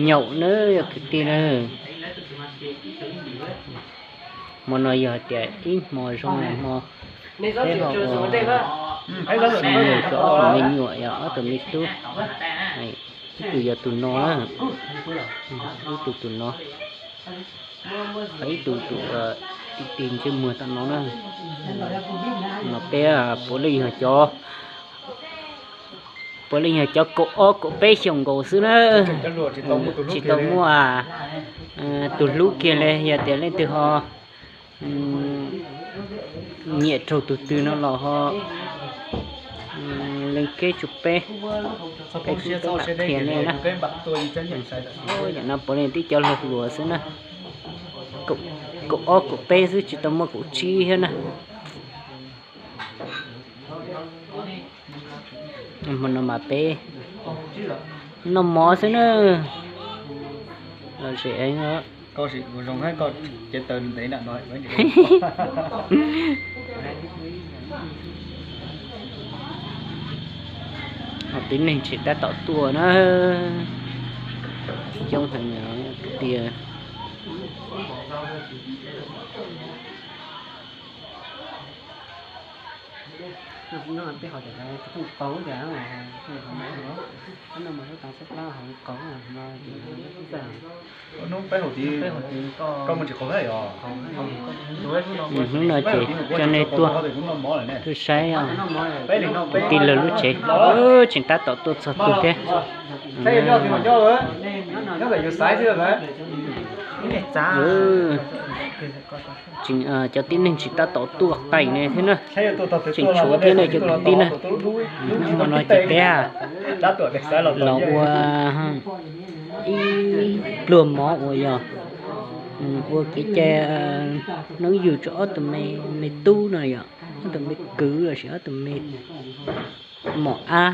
Nyaum nawb yog kwv tij na. Hmo no yog hais tias ib hmo zoo hmo peb ho ua xib nws rau ob tug me nyuam yog ob tug me tub. Ib tug yog tus no na, ib tug tus no, ho ib tug tus tig tig ntsej muag tom no na. No peb puav leej yog cov puav leej yog cov kaum ob kaum peb xyoos nkaus xwb na. Tsis tau muaj tus hlub kiag li, yog tias leej twg ho nyiam raug tus twg no los ho lees keb tsum peb, peb kuj tau qhia nej na. Yam no puav leej tib cov laug hluas xwb na, kaum ob kaum peb xwb tsis tau muaj kaum tsib thiab na. Hmo no mas peb noj mov xwb na. Los zem Tib neeg tseem tab tom tuaj na. Coob heev tiag. Hnub no ces coj nej tuaj, tuaj saib os. Kwv tij lawv lub tsev tseem tab tom tuaj txog tus thiab. Cov tib neeg tseem tab tom tuaj qaim ne thiab na. Tseem tshuav thiab ne cov kwv tij na. Hmo no ces peb los ua ib pluag mov uas yog ua kev cai hnub yug rau ob tug me tub no yom, ob tug me kwv los sis ob tug me mom ab.